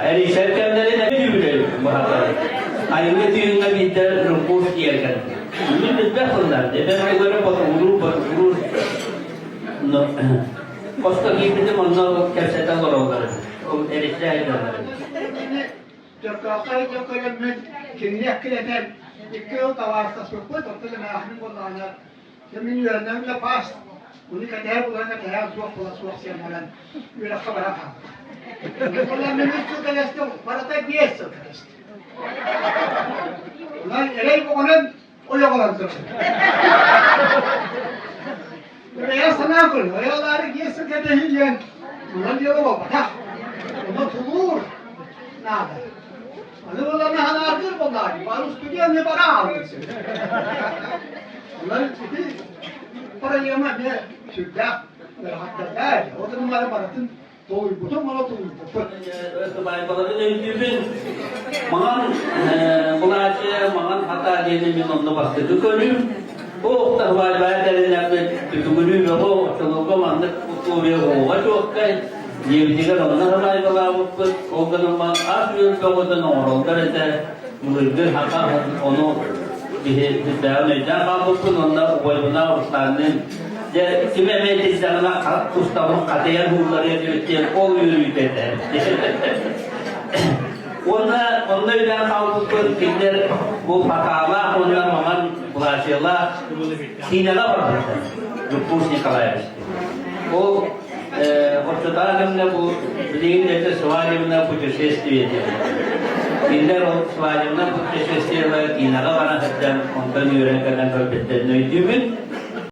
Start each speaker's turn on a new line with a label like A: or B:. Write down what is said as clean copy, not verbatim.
A: Эрийсэр кэмнэрин эбит быһата. Айылгы тыыҥҥа биирдэ рукуус тиэргэн. Мин билбэх буоллар, эбэм тугары ботугуруур, ботугуруур. Хоско киирбитим онно кэпсэтэ олороллор. Ол эрийсэ айдаллар.
B: Чөркөөххө дьон көрөммүн, кинини эккирэтэн, икки ыал табаарыстаспыппыт, оттон эмээхсиним буоллаҕына Дьэ мин үөрэнэм да паас, уну кэтэһэ булан кэтэһэ суох була суох сиэн баран үөрэххэ бара хаалла. Онон мин үс сыл кэлэстим, барыта биэс сыл кэлэстим. Онон эрэй боҕонон ойоҕолон турар. Бэйэ санаа көр, ойоҕолоору биэс сыл кэтэһии диэн онон дьыала буолбатах. Онно тулуур наада. Аны буолан аһанаардыыр буоллаҕа, бары студия бара аалбыт сир. Онон ити проблема эмиэ сүрдээх ыарахаттардаах. Ол гынан барытын толуйбутум, ону толуйбуппут.
A: Сыбаайбаларын өйдүүбүн. Маҥан былаачыйа, маҥан хата диэни мин онно бастакы көрүүм. Ох, сыбаайбаҕа тэриннэрбит түтүгүрүү бөҕө, оччолорго маннык условия уоҕа чуоккай. Дьиэбитигэр онно сыбаайбалаабыппыт, ол гынан баран ас-үөл бөҕөтүн оҥороллор этэ, былыргы саха ону биһи сүрдээҕин өйдөөн хаалбыппын уонна убайбынаах Русланныын дьэ ким эмэ итирдэҕинэ тустабын хатыйан уулларыа диэбит диэн ол үөрүүтэ этэ. Уонна онно өйдөөн хаалбыппын кинилэр бу хатаалаах уонна маҥан былаачыйалаах киинэҕэ барбыттар Дьуккуус Николаевич. Ол Оччотооҕу кэмҥэ бу билигин это свадебное путешествие диэн. Кинилэр ол свадебное путешествиелар киинэҕэ баран сылдьан онтон үөрэн кэлэн көрбүттэрин өйдүүбүн.